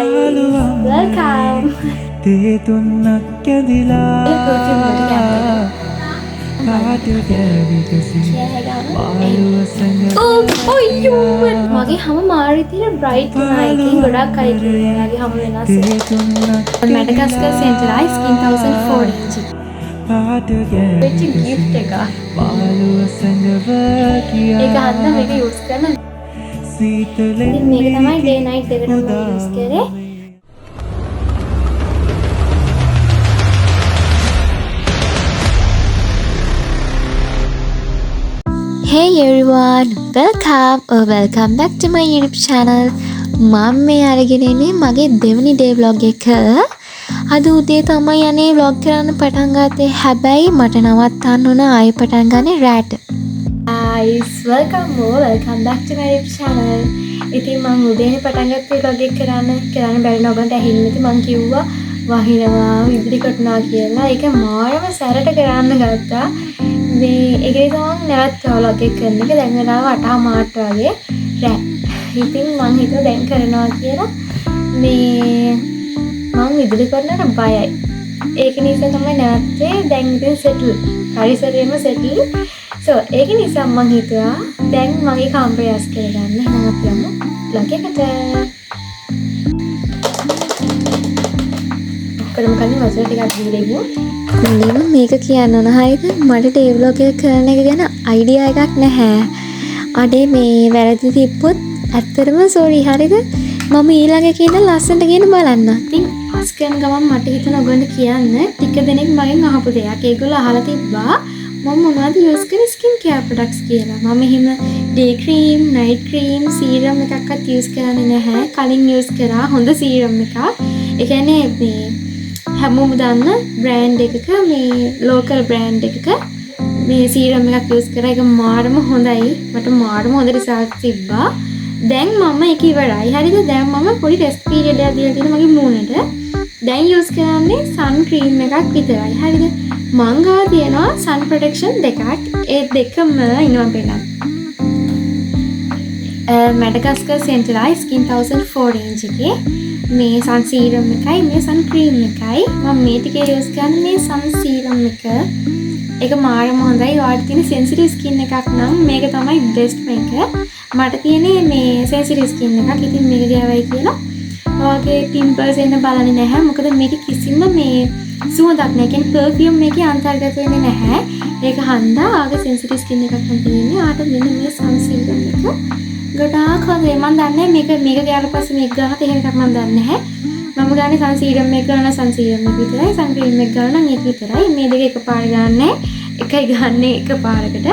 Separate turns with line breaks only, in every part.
Guys, welcome.
තේ තුන්නක් කැඳිලා පාට ගෑවිකසි මාළුව සඟ.
අයියෝ, මගේ හැම මාර විදියට බ්‍රයිට් වුණා. එකෙන් ගොඩක් අය කිව්වා ඔයාගේ හැම වෙනස්
තේ තුන්නක්
මැඩගස්කර් සෙන්ටරයි ස්කින් 1004 ඉන්ච්
පාට
වෙච්ච
ගෑවිකසි
ගිෆ්ට් එකක්.
මාළුව සඟව කියා
ඒක හන්දා මේක යූස් කරන.
සීතලෙන්
ඉතින් මේක තමයි ඩේ නයිට් දෙකටම යූස් කරේ.
Hey everyone, welcome or welcome back to my YouTube channel. මම මේ අරගෙන එන්නේ මගේ දෙවනි ඩේ ව්ලොග් එක. අද උදේ තමයි අනේ ව්ලොග් කරන්න පටන් ගත්තේ. හැබැයි මට නවත්තන්න උනා, ආයෙ පටන් ගන්නේ රැට.
Guys, welcome or welcome back to my YouTube channel. ඉතින් මං උදේනේ පටන් ගත්තේ vlog එක කරන්න. කරන්න බැරි නම් ඔයගොල්ලන්ට ඇහෙන්නේ නැති මං කිව්වා වහිනවා විදුලි කොටනවා කියලා. ඒක මාරම සැරට කරන්න ගත්තා. මේ ඒක නිසා මං නැවැත්තුවා vlog එක කරන එක. දැන් වෙලාව 8:00 වගේ රෑ. ඉතින් මං හිතුවා දැන් කරනවා කියලා. මේ මං විදුලි කොටනට බයයි. ඒක නිසා තමයි නැවැත්තුවේ. දැන් ඉතින් සෙටල්. පරිසරයේම සෙටල්. සෝ ඒක නිසා මං හිතුවා දැන් මගේ කාමරය අස් කරගන්න. එහෙනම් අපි යමු vlog එකට. ඔක්කොටම කලින් වතුර ටිකක් දීලා ඉමු.
මුලින්ම මේක කියන්න ඕන හරිද? මට ඩේ ව්ලොග් එක කරන එක ගැන අයිඩියා එකක් නැහැ. අඩේ මේ වැරදි තිබ්බොත් ඇත්තටම සෝරි හරිද? මම ඊළඟ එකේ ඉඳන් ලස්සනට ගෙන බලන්න.
ඉතින් අස් කරන ගමන් මට හිතුණා ඔයගොල්ලන්ට කියන්න ටික දෙනෙක් මගෙන් අහපු දෙයක්. ඒගොල්ලෝ අහලා තිබ්බා මම මොනවද යූස් කරන ස්කින් කෙයාර් ප්‍රොඩක්ට්ස් කියලා. මම එහෙම day cream, night cream, serum එකක්වත් යූස් කරන්නේ නැහැ. කලින් යූස් කරා හොඳ සීරම් එකක්. ඒ කියන්නේ මේ හැමෝම දන්න බ්‍රෑන්ඩ් එකක, මේ ලෝකල් බ්‍රෑන්ඩ් එකක මේ සීරම් එකක් යූස් කරා. ඒක මාරම හොඳයි. මට මාරම හොඳ රිසල්ට් තිබ්බා. දැන් මම ඒක ඉවරයි. හරිද? දැන් මම පොඩි රෙස්ට් පීරියඩ් එකක් දීලා තියෙනවා මගේ මූණට. දැන් යූස් කරන්නේ සන් ක්‍රීම් එකක් විතරයි. හරිද? මං ගාව තියෙනවා සන් ප්‍රොටෙක්ෂන් දෙකක්. ඒ දෙකම ඉනවා පෙන්නන්න. මැඩගස්කර් සෙන්ටරයි ස්කින් 1004 රේන්ජ් එකේ මේ සන් සීරම් එකයි මේ සන් ක්‍රීම් එකයි. මම මේ ටික යූස් කරන්නේ මේ සන් සීරම් එක. ඒක මාරම හොඳයි. ඔයාලට තියෙන සෙන්සිටිව් ස්කින් එකක් නම් මේක තමයි බෙස්ට් එක. මට තියෙන්නේ මේ සෙන්සිටිව් ස්කින් එකක්. ඉතින් මේක ගෑවයි කියලා ඔයාගේ පිම්පල්ස් එන්න බලන්නේ නැහැ. මොකද මේකේ කිසිම මේ සුවඳක් නැහැ. ඒ කියන්නේ පර්ෆියුම් මේකේ අන්තර්ගත වෙන්නේ නැහැ. ඒක හන්දා ඔයාගේ සෙන්සිටිව් ස්කින් එකක් නම් තියෙන්නේ. ඔයාට මෙන්න මේ සන් සීරම් එක ගොඩාක් හොඳයි. මං දන්නේ මේක මේක ගෑවට පස්සේ මේක ගන්නත් එහෙම එකක් මං දන්නේ නැහැ. මම ගන්නේ සන් සීරම් එක ගන්න සන් සීරම් එක විතරයි. සන් ක්‍රීම් එක ගන්න නම් ඒක විතරයි. මේ දෙක එකපාර ගන්නෑ. එකයි ගන්නේ එකපාරකට.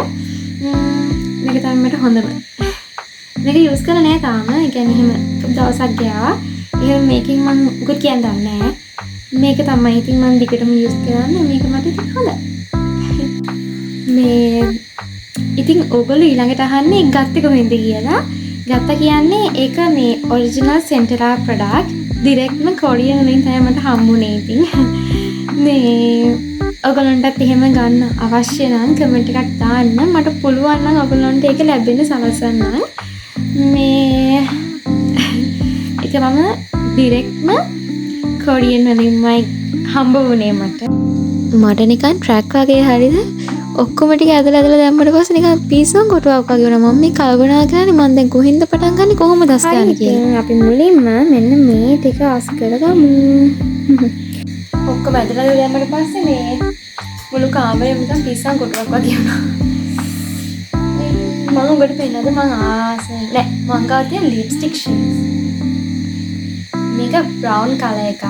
මේක තමයි මට හොඳම. මේක යූස් කරලා නෑ තාම. ඒ කියන්නේ එහෙම එක දවසක් ගියා. එහෙම මේකෙන් මං මොකද කියන්න දන්නේ නෑ. මේක තමයි ඉතින් මං දිගටම යූස් කරන්නේ. මේක මට ඉතින් හොඳයි. මේ ඉතින් ඔයගොල්ලෝ ඊළඟට අහන්නේ ගත්තේ කොහෙන්ද කියලා. ගත්තා කියන්නේ ඒක මේ ඔරිජිනල් සෙන්ටරා ප්‍රොඩක්ට්. ඩිරෙක්ට්ම කොරියන් වලින් තමයි මට හම්බුනේ ඉතින්. මේ ඔයගොල්ලන්ටත් එහෙම ගන්න අවශ්‍ය නම් කමෙන්ට් එකක් දාන්න. මට පුළුවන් නම් ඔයගොල්ලන්ට ඒක ලැබෙන්න සලසන්නම්. මේ ඒක මම ඩිරෙක්ට්ම කොරියන් වලින්මයි හම්බ වුණේ මට.
මට නිකන් ට්‍රැක් වගේ හරිද? ඔක්කොම ටික ඇදලා ඇදලා දැම්මට පස්සේ නිකන් පිස්සන් කොටුවක් වගේ වුණා. මම මේ කල්පනා කරන්නේ මං දැන් කොහෙන්ද පටන් ගන්නෙ කොහොමද අස් ගන්නෙ කියලා.
ඉතින් අපි මුලින්ම මෙන්න මේ ටික අස් කරගමු. ඔක්කොම ඇදලා දැම්මට පස්සේ මේ මුළු කාමරේම නිකන් පිස්සන් කොටුවක් වගේ වුණා. මම ඔබට පෙන්නද මං ආස නෑ මං ගාව තියෙන ලිප්ස්ටික් ෂේඩ්ස්. මේක බ්‍රවුන් කලර් එකක්.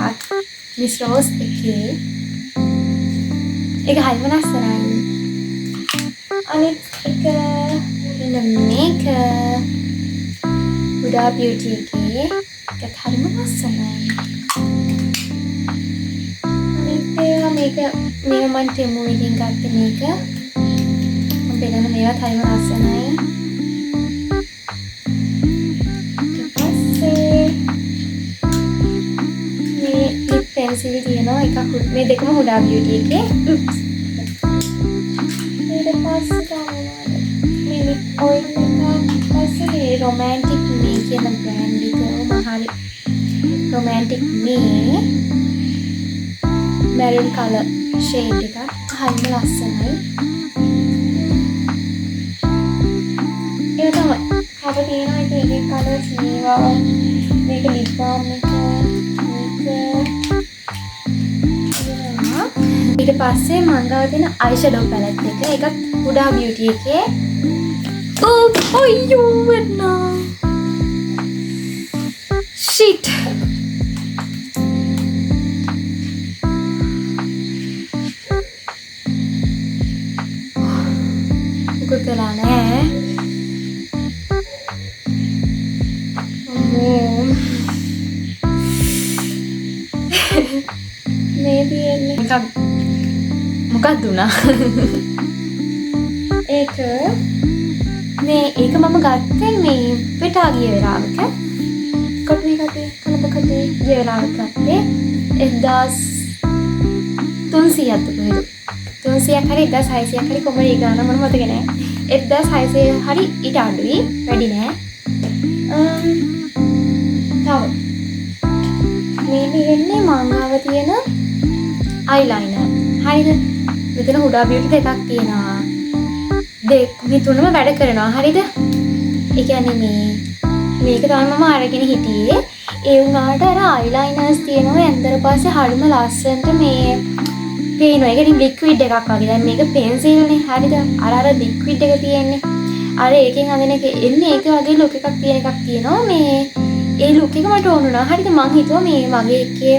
මිස් රෝස් එකේ. ඒක හරිම ලස්සනයි. අනිත් එක මෙන්න මේක හුඩා බියුටි එකේ. ඒකත් හරිම ලස්සනයි. අනිත් ඒවා මේක මේව මං ටෙමු එකෙන් ගත්තේ මේක. මං පෙන්නන මේවත් හරිම ලස්සනයි. ඊට පස්සේ මේ ලිප් පෙන්සිල් තියෙනවා එකක් මේ දෙකම හුඩා බියුටි එකේ. උප්ස්. ඊට පස්සේ තව මොනවද? මේ ලිප් ඔයිල් එකක්. ඊට පස්සේ මේ රොමැන්ටික් මේ කියන බ්‍රෑන්ඩ් එක මම හරි රොමැන්ටික් මේ මැරූන් කලර් ෂේඩ් එකක්. හරිම ලස්සනයි. ඒක තමයි. තව තියෙනවා ඉතින් එක එක කලර්ස් මේවා. මේක ලිප් බාම් එක. මේක තියෙනවා. ඊට පස්සේ මං ගාව තියෙන අයි ෂැඩෝ පැලට් එක. ඒකත් හුඩා බියුටි එකේ. අයියෝ වෙන්නා. ෂිට්. මොකුත් වෙලා නෑ. අම්මෝ. මේ තියෙන්නේ මොකක්ද උනා? ඒක මේ ඒක මම ගත්තේ මේ පෙටා ගිය වෙලාවක. කොටුවේ කටේ කොළඹ කටේ ගිය වෙලාවක ගත්තේ 1300ක්ද කොහෙද? 300ක් හරි 1600ක් හරි කොහොම ඒ ගාන මට මතක නෑ. 1600 හරි ඊට අඩුයි, වැඩි නෑ. තව මේ තියෙන්නේ මං ගාව තියෙන අයිලයිනර්. හරිද? මෙතන හුඩා බියුටි දෙකක් තියෙනවා. මේ තුනම වැඩ කරනවා. හරිද? ඒ කියන්නේ මේක තමයි මම අරගෙන හිටියේ. ඒ වුණාට අර අයිලයිනර්ස් තියෙනවා ඇන්දර පස්සේ හරිම ලස්සනට මේ පේනවා. ඒ කියන්නේ ලික්විඩ් එකක් වගේ. දැන් මේක පෙන්සිල්නේ. හරිද? අර ලික්විඩ් එක තියෙන්නේ. අර ඒකෙන් අඳින එක එන්නේ ඒක වගේ ලුක් එකක් තියෙන එකක් තියෙනවා. මේ ඒ ලුක් එක මට ඕන වුණා. හරිද? මං හිතුවා මේ මගේ එකේ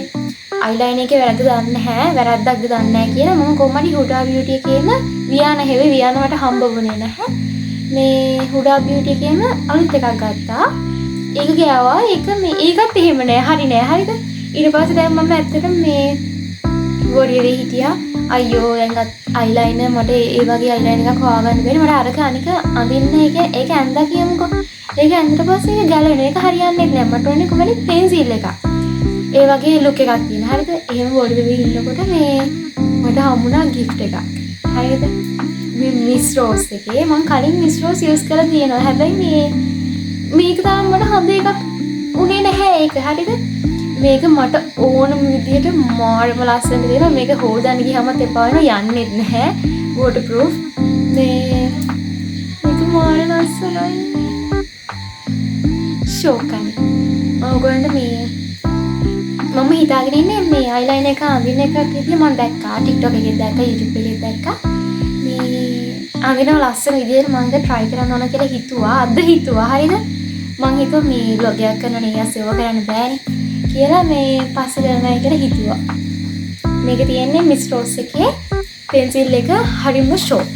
අයිලයිනර් එකේ වැරද්ද දන්නේ නැහැ, වැරද්දක්ද දන්නේ නැහැ කියලා මම කොහොම හරි හුඩා බියුටි එකේම වියාන හෙව්වේ. වියාන මට හම්බ වුණේ නැහැ. මේ හුඩා බියුටි එකේම අලුත් එකක් ගත්තා. ඒක ගෑවා. ඒක මේ ඒකත් එහෙම නෑ, හරි නෑ. හරිද? ඊට පස්සේ දැන් මම ඇත්තටම මේ වොරියරේ හිටියා. අයියෝ දැන් අයිලයිනර් මට ඒ වගේ අයිලයිනර් එකක් හොයාගන්න බැරි. මට අරක අනික අඳින්න ඒක ඇඳා කියමුකෝ. ඒක ඇඳට පස්සේ ඒක ගැලවෙනවා. ඒක හරියන්නේ නෑ. මට ඕනේ කොහොමද පෙන්සිල් එකක්. ඒ වගේ ලුක් එකක් තියෙන. හරිද? එහෙම වොරි වෙවි ඉන්නකොට මේ මට හම්බුණා ගිෆ්ට් එකක්. හරිද? මේ මිස් රෝස් එකේ මං කලින් මිස් රෝස් යූස් කරලා තියෙනවා. හැබැයි මේක තාම මට හොඳ එකක් උනේ නැහැ ඒක. හරිද? මේක මට ඕනම විදියට මාරම ලස්සනට තියෙනවා. මේක හොදන්න ගියාමත් එපා වෙනවා, යන්නෙත් නැහැ. වෝටර්ප්‍රූෆ්. මේක මාර ලස්සනයි. ෂෝක් අනේ. මම ඔයගොල්ලන්ට මේ මම හිතාගෙන ඉන්නේ මේ අයිලයිනර් එක අඳින එකක් විදිය මම දැක්කා. TikTok එකේ දැක්කා, YouTube එකේ දැක්කා. මේ අඳිනව ලස්සන විදියට මම ඒක try කරන්න ඕන කියලා හිතුවා. අද හිතුවා. හරිද? මං හිතුවා මේ vlog එකක් කරනවා නේ, ඊයස් ඒව කරන්න බෑනේ කියලා මේ පස්සේ කරනයි කියලා හිතුවා. මේක තියෙන්නේ මිස් රෝස් එකේ පෙන්සිල් එක හරිම ෂෝක්.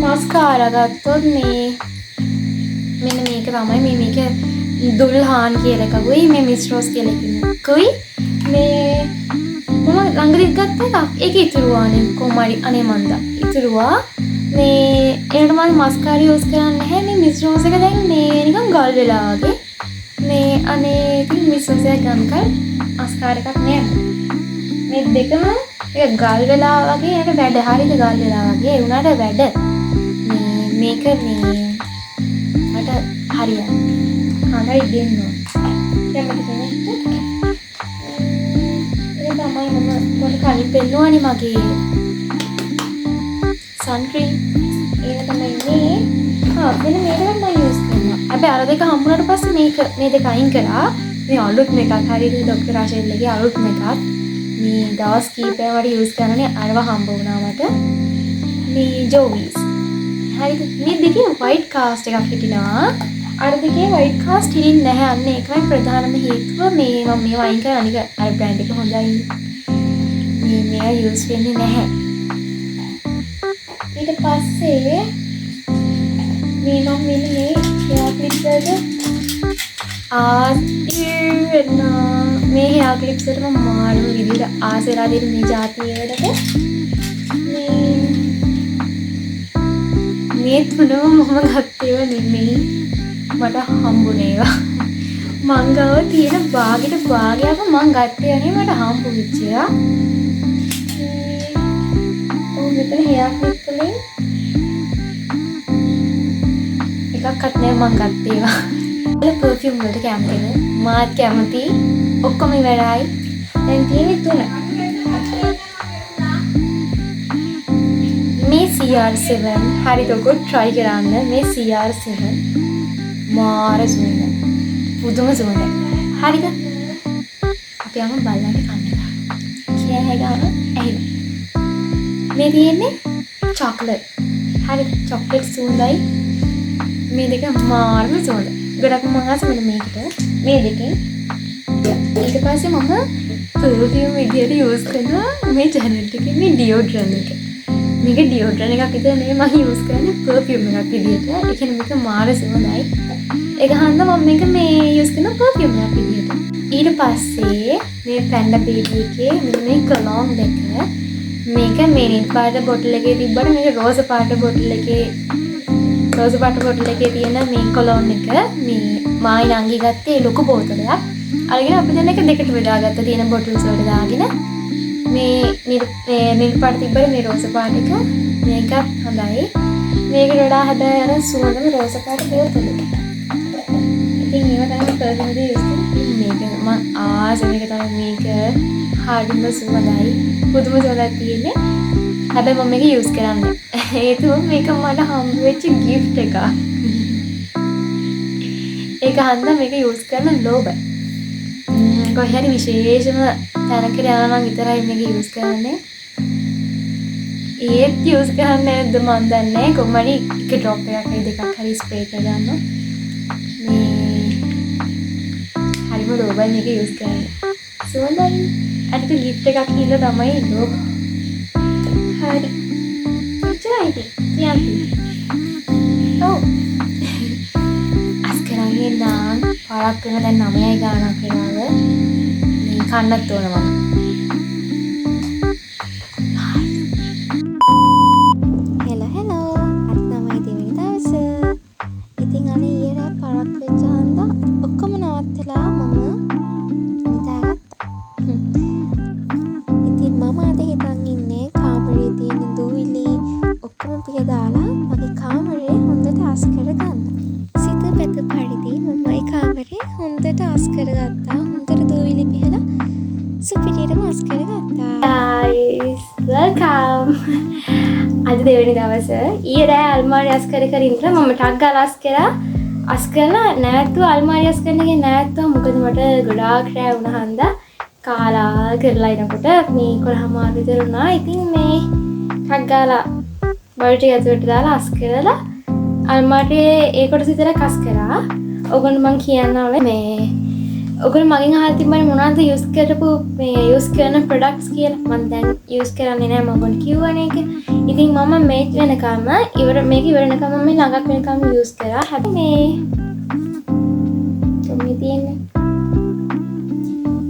මස්කාරා ගත්තොත් මෙන්න මේක තමයි. මේක දුල්හාන් කියලා එකකුයි මේ මිස් රෝස් කියලා එකකුයි. මේ මම ළඟදිත් ගත්ත එකක්. ඒක ඉතුරුවානේ කොහොම හරි. අනේ මන්දා ඉතුරුවා. මේ ඒකට මම මස්කාරා යූස් කරන්නේ නැහැ. මේ මිස් රෝස් එක දැන් මේ නිකන් ගල් වෙලා වගේ. මේ අනේ ඉතින් මිස් රෝස් එක ගන්නකල් මස්කාරා එකක් නෑ මට. මේ දෙකම එක ගල් වෙලා වගේ. ඒකට වැඩ. හරිද? ගල් වෙලා වගේ. ඒ වුණාට වැඩ. මේක මේ මට හරියන්නේ. කාටරි දෙන්න ඕන. කැමති කෙනෙක්ට. ඒ තමයි මම පොඩ කලින් පෙන්නුවානේ මගේ සන් ක්‍රීම්. ඒක තමයි මේ. මෙන්න මේක නම් මම යූස් කරනවා. හැබැයි අර දෙක හම්බුනාට පස්සේ මේ දෙක අයින් කරා. මේ අලුත්ම එකක්. හරියට ඩොක්ටර් රාෂෙල් එකේ අලුත්ම එකක්. මේ දවස් කීපයක් මට යූස් කරනනේ අරව හම්බ වුණා මට. මේ ජෝවිස්. හරිද? මේ දෙකේ වයිට් කාස්ට් එකක් හිටිනවා. අර දෙකේ වයිට් කාස්ට් හිටින්නේ නැහැ. අන්න ඒකමයි ප්‍රධානම හේතුව මේ මම මේවා අයින් කරා. අනික අර බ්‍රෑන්ඩ් එක හොඳයි. මේවා යූස් වෙන්නේ නැහැ. ඊට පස්සේ මේ මම මෙන්න මේ හෙයාර් ක්ලිප්ස් වලට ආ මේ හෙයාර් ක්ලිප්ස් වලට මම මාරම විදිහට ආස වෙලා තියෙන මේ ජාතිය වලට. මේ තුනම මම ගත්තේව නෙමෙයි, මට හම්බුනේ ඒවා. මං ගාව තියෙන බාගෙට භාගයක්ම මං ගත්තේ නෙමෙයි, මට හම්බ වෙච්ච ඒවා. ඔව් මෙතන හෙයාර් ක්ලිප් වලින් එකක්වත් නෑ මං ගත්තේ ඒවා. ඔයාලා පර්ෆියුම් වලට කැමතිද? මාත් කැමති. ඔක්කොම ඉවරයි. දැන් තියෙන්නේ තුන. මේ CR7 හරි දොකොත් try කරන්න. මේ CR7 මාර සුවඳයි. පුදුම සුවඳයි. හරිද? අපි යමු බල්ලන්ට කන්න දාන්න. කෑ ගාන ඇහිලා. මේ තියෙන්නේ චොක්ලට්. හරි, චොක්ලට් සුවඳයි. මේ දෙක මාරම සුවඳයි. ගොඩක් මම ආස මෙන්න මේකට. මේ දෙකෙන්. ඊට පස්සේ මම පර්ෆියුම් විදියට යූස් කරනවා මේ චැනල් එකේ මේ ඩියෝඩ්‍රන්ට් එක. මේක ඩියෝඩ්‍රන්ට් එකක් විතර නෙවෙයි මම යූස් කරන්නේ පර්ෆියුම් එකක් විදියට. ඒ කියන්නේ මේක මාර සුවඳයි. ඒක හන්ද මම මේක මේ යූස් කරන පර්ෆියුම් එකක් විදියට. ඊට පස්සේ මේ පැන්ඩා බේබි එකේ මෙන්න මේ කලෝන් දෙක. මේක මේ නිල් පාට බොටල් එකේ තිබ්බට මේක රෝස පාට බොටල් එකේ, රෝස පාට බොටල් එකේ තියෙන මේ කොලෝන් එක මේ මායි නංගි ගත්තේ ලොකු බෝතලයක්. අරගෙන අපි දැන් එක දෙකට බෙදාගත්ත තියෙන බොටල්ස් වලට දාගෙන මේ නිල්, මේ නිල් පාට තිබ්බට මේ රෝස පාට එක මේකත් හොඳයි. මේකට වඩා හැබැයි අර සුවඳම රෝස පාට බෝතලෙ. ඉතින් ඒවා තමයි පර්ෆියුම් එක යූස් කරන්නේ. මේක මං ආස මේක තමයි. මේක හරිම සුවඳයි. පුදුම සුවඳක් තියෙන්නේ. හැබැයි මම මේක යූස් කරන්නේ නැහැ. හේතුව මේක මට හම්බ වෙච්ච ගිෆ්ට් එකක්. ඒක හන්දා මේක යූස් කරන ලෝභයි. කොහේ හරි විශේෂම තැනකට යනවා නම් විතරයි මේක යූස් කරන්නේ. ඒත් යූස් කරන්නේ නැද්ද මන් දන්නේ නැහැ. කොහොම හරි එක ඩ්‍රොප් එකක් හරි දෙකක් හරි ස්ප්‍රේ කරගන්නවා. මේ හරිම ලෝභයි මේක යූස් කරන්න. සුවඳයි. අනික ගිෆ්ට් එකක් හින්දා තමයි ලෝභ. හරි. එච්චරයි ඉතින්. කියන්න. ඔව්. අස් කරන්නේ නම් පරක් වෙන දැන් 9යි ගාණක් වෙලාව. මේ කන්නත් ඕන මම.
හෙලෝ හෙලෝ, අද තමයි දෙවෙනි දවස. ඉතින් අනේ ඊයේ රෑ පරක් වෙච්ච හන්දා ඔක්කොම නවත්තලා මම නිදාගත්තා. ඉතින් මම අද හිතන් ඉන්නේ කාමරේ තියෙන දූවිලි ඔක්කොම පිහ දාලා මගේ කාමරේ හොඳට අස් කරගන්න. සිත පැත පරිදි මම මගේ කාමරේ හොඳට අස් කරගත්තා. හොඳට දූවිලි පිහලා සුපිරියටම අස් කරගත්තා.
Guys, welcome. අද දෙවෙනි දවස. ඊයේ රෑ අල්මාරි අස් කර කර ඉඳලා මම ටක් ගාලා අස් කරා. අස් කරලා නැවැත්තුවා. අල්මාරි අස් කරන එකේ නැවැත්තුවා. මොකද මට ගොඩාක් රෑ වුණා හන්දා. කාලා කරලා එනකොට මේ 11:30 විතර වුණා. ඉතින් මේ ටක් ගාලා බඩු ටික ඇතුළට දාලා අස් කරලා අල්මාරියේ ඒ කොටස විතරක් අස් කරා. ඔයගොල්ලෝ මං කියන්න ඕනේ මේ ඔයගොල්ලෝ මගෙන් අහලා තිබ්බනේ මොනවද යූස් කරපු මේ යූස් කරන ප්‍රොඩක්ට්ස් කියලා. මං දැන් යූස් කරන්නේ නෑ මම ඔයගොල්ලෝ කිව්වනේ ඒක. ඉතින් මම මේ වෙනකම්ම ඉවර මේක ඉවර වෙනකම්ම මම මේ ළඟක් වෙනකම්ම යූස් කරා. හැබැයි මේ මේ තියෙන්නේ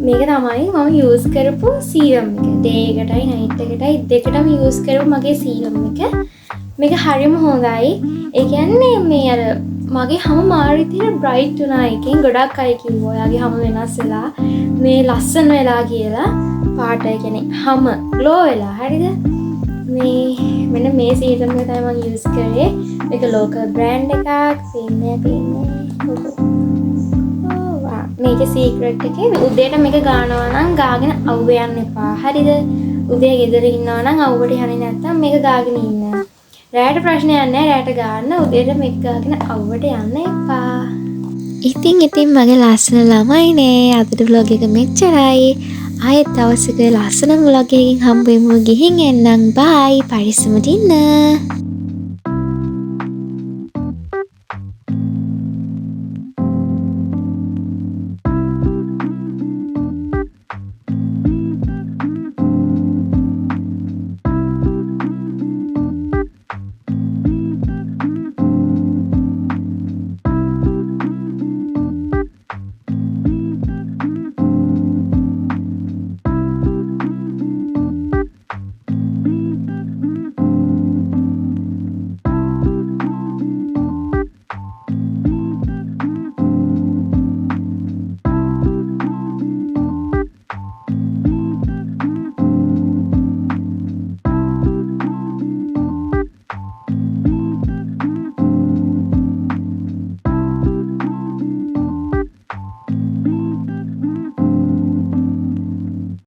මේක තමයි මම යූස් කරපු සීරම් එක. ඩේ එකටයි නයිට් එකටයි දෙකටම යූස් කරපු මගේ සීරම් එක. මේක හරිම හොඳයි. ඒ කියන්නේ මේ අර මගේ හැම මාර විදිහට බ්‍රයිට් වුණා. එකෙන් ගොඩක් අය කිව්වා ඔයාගේ හැම වෙනස් වෙලා මේ ලස්සන වෙලා කියලා. පාට ඒ කියන්නේ හැම ග්ලෝ වෙලා. හරිද? මේ මෙන්න මේ සීරම් එක තමයි මම යූස් කරේ. මේක ලෝකල් බ්‍රෑන්ඩ් එකක්. පේන්නේ පේන්නේ. මේකේ සීක්‍රට් එකේ උදේට මේක ගානවා නම් ගාගෙන අවුව යන්න එපා. හරිද? උදේ ගෙදර ඉන්නවා නම් අවුවට යන්නේ නැත්තම් මේක ගාගෙන ඉන්න. රෑට ප්‍රශ්නයක් නෑ. රෑට ගාන්න. උදේට මේක ගාගෙන අවුවට යන්න එපා.
ඉතින් මගේ ලස්සන ළමයිනේ අදට ව්ලොග් එක මෙච්චරයි. ආයෙත් දවසක ලස්සන ව්ලොග් එකකින් හම්බ වෙමු. ගිහින් එන්නම්. බයි. පරිස්සමට ඉන්න.